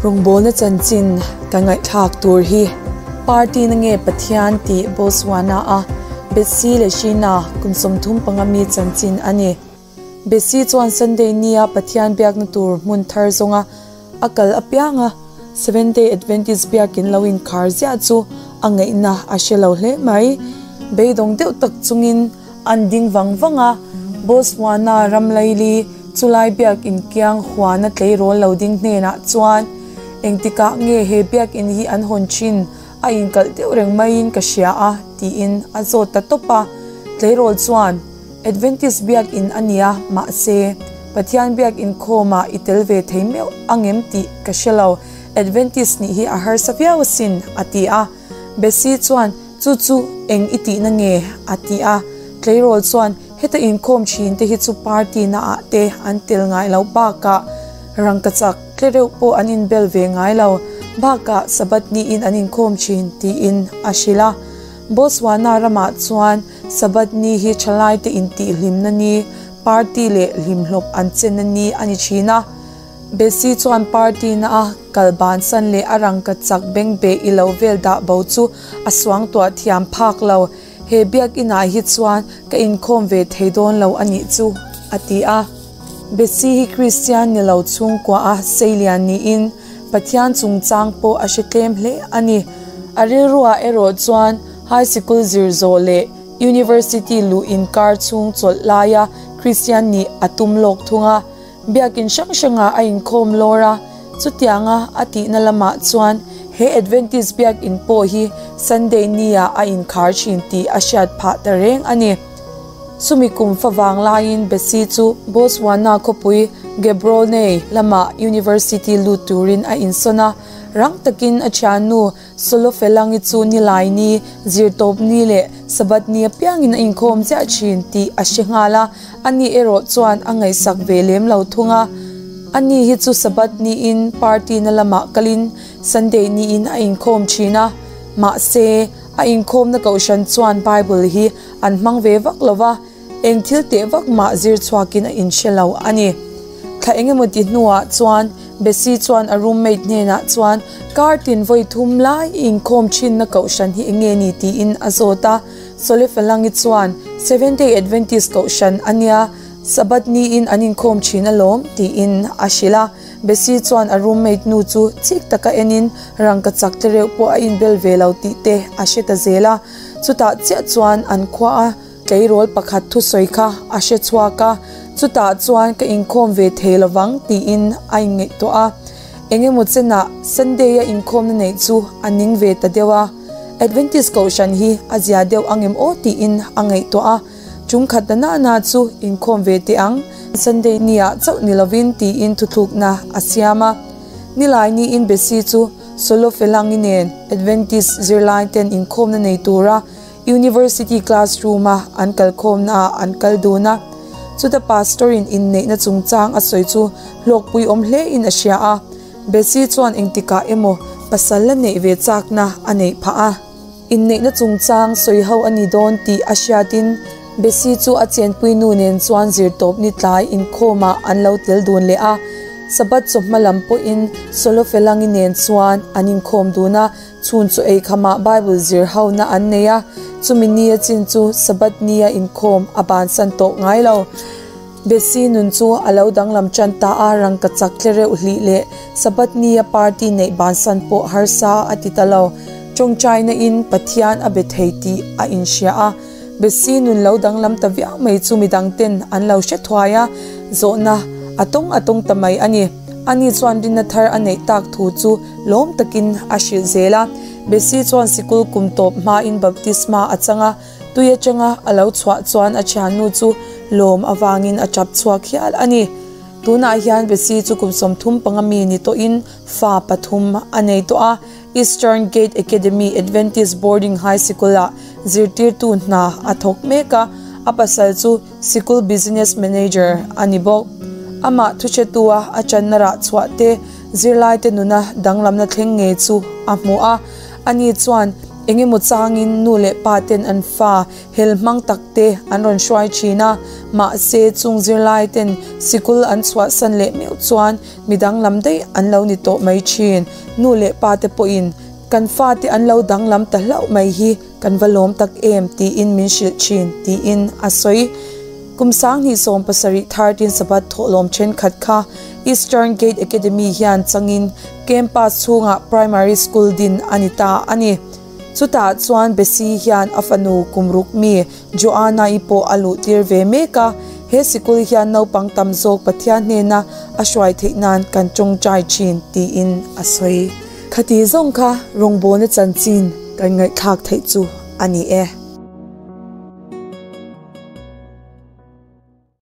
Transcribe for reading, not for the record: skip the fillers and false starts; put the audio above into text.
Rawngbawlna chanchin ka ngaihthlak tur hi Party na nge Pathian tih Botswana a Betsy leh Sheena kum 35 mi chanchin a ni. Betsy chuan Sunday nia Pathian biakna tur hmun thar zawnga a kal apianga Seventh Day Adventist biakin lo inkhar ziah chu a ngaihna a hre lo hle mai. Beidawng deuh tak chungin an ding vang vang a, Botswana ram laili chulai biakin kiang huana tleirawl lo ding hnenah chuan, Engtikah nge he biakin hi an hawn thin? A inkalh deuh reng maiin ka hria a, tiin a zawt ta tawp a. Tleirawl chuan, Adventist biakin a nia, mahse, Pathian biakin khawmah i tel ve thei meuh angem tih ka hre lo, Adventist nih hi a harsa viau asin, a ti a. Bessie chuan, Chu chu eng i tihna nge? a ti a. Tleirawl chuan, Heta inkhawm thin te hi chu party na ah te an tel ngai lo bakah rangkachak tlereuh pawh an inbel ve ngai lo bakah Sabbath niin an inkhawm thin, tiin a hrilh a. Botswana ramah chuan Sabbath ni hi thalaite intihhlimna ni, party leh hlimhlawp an chenna ni a ni thin a. Bessie chuan party na a kal bansan leh a rangkachak bengbeh i lo vel dah bo chu a suangtuah thiam phak lo. He biakinah hi chuan ka inkhawm ve thei dawn lo a nih chu, a ti a. Bessie hi Kristian ni lo chhungkua a seilian niin Pathian chungchang pawh a hre tlem hle a ni. A rilruah erawh chuan high sikul zir zawh leh University luh inkar chhung chawlh laia Kristian nih a tum lawk thung a. Biakin hrang hrangah a inkhawm lawr a, chutianga a tihna lamah chuan he Adventist biakin pawh hi Sunday nia a inkhar thin tih a hriat phah ta reng a ni. Chumi kum fa vang laiin Bessie chu Botswana khawpui Gaborone lamah University lut turin a insawn a, rang takin a thiannu Solofelangi chu Nilai ni, Zirtawp ni leh Sabbath ni apiangin a inkhawm chiah thin tih a hre nghal a, ani erawh chuan a ngaihsak ve lem lo thung a. Ani hi chu Sabbath niin party na lamah kalin Sunday niin a inkhawm thin a, mahse, a inkhawmna kohhran chuan Bible hi an hmang ve vak lo va, Eng thil teh vak mah zir chhuakin a inhre lo a ni. Thla engemaw ti hnuah chuan Bessie chuan a roommate hnenah chuan kar tin vawi thum lai i inkhawm thinna kohhran hi enge ni tiin a zawt a. Solefalangi chuan Seventh Day Adventist kohhran a nia, Sabbath niin an inkhawm thin alawm tiin a hrilh a. Bessie chuan a roommate nu chu chik taka enin rangkachak tlereuh pawh a inbel ve lo tih te a hre ta zel a. Chutah chiah chuan an khua a. Tleirawl pakhat thusawi kha a hre chhuak a, chutah chuan ka inkhawm ve thei lovang tiin a inngaihtuah a. Eng emaw chenah Sunday-a inkhawmna neih chu a ning ve ta deuh a, Adventist kohhran hi a zia deuh angem aw tiin a ngaihtuah a, chung khat na na na chu inkhawm ve teh ang, Sunday niah chauh ni lovin tiin thuthlukna a siam a. Nilai niin Bessie chu Solofelangi nen Adventist zirlaiten inkhawmna nei tura University classroom a an kalkhawmna ah an kal dun a, chuta pastor in inneihna chungchang a sawi chu hlawkpui awm hle in a hria a, Bessie chuan engtikah emaw pasal la neih ve chakna a neih phah a. Inneihna chungchang sawi ho a ni dawn tih a hriatin Bessie chu a chenpui nu nen chuan zirtawp ni tlai inkhawm ah an lo tel dun leh a, Sabbath chawhma lam pawhin Solofelangi nen chuan an inkhawm dun a, Chhun chu ei khamah Bible zir hona an nei a, chumi nia chin chu Sabbath nia inkhawm a bansan tawh ngai lo. Bessie nun chu a lo danglam tan ta a, rangkachak tle reuh hlih leh Sabbath nia party neih bansan pawh harsa a ti ta lo. Tawngtaina in Pathian a be thei tih a inhria a, Bessie nun lo danglam ta viau mai chu midang ten an lo hre thuai a, zawhna a tawng a tawng ta mai a ni. Ani chuan rinna thar a neih tak thu chu lawm takin a hrilh zel a. Bessie chuan sikul kum tawp hmain baptisma a chang a, tui atanga a lo chhuah chuan a thiannu chu lawm avangin a tap chhuak hial a ni. Tunah hian Bessie chu kum 35 mi ni tawhin fa pathum a nei tawh a, Eastern Gate Academy Adventist Boarding High Sikul-ah zirtirtu hna a thawk mek a, a pasal chu Sikul Business Manager a ni bawk. Amah thuhretua a channa rah chhuah te, zirlaite nuna danglamna thleng ngei chu a hmu a. Ani chuan Engemaw changin nu leh pa ten an fa hel hmang tak te an rawn hruai thin a, mahse chung zirlai ten sikul an chhuahsan leh meuh chuan mi danglam daih an lo ni tawh mai thin. Nu leh pa te pawhin kan fate an lo danglam ta hlauh mai hi kan va lawm tak em tiin min hrilh thin tiin a sawi. Kum 2017 13 Sabbath thawhlawm thenkhat kha Eastern Gate Academy hian changin campus chhungah primary school din a ni ta a ni. Chutah chuan Bessie hian a fanu kum ruk mi Joanna-i pawh a luh tir ve mek a, he sikul hian naupang tam zawk Pathian hnena a hruai theih nan kan tawngtai thin tiin a sawi. Khati zawng kha rawngbawlna chanchin kan ngaihthlak theih chu a ni e.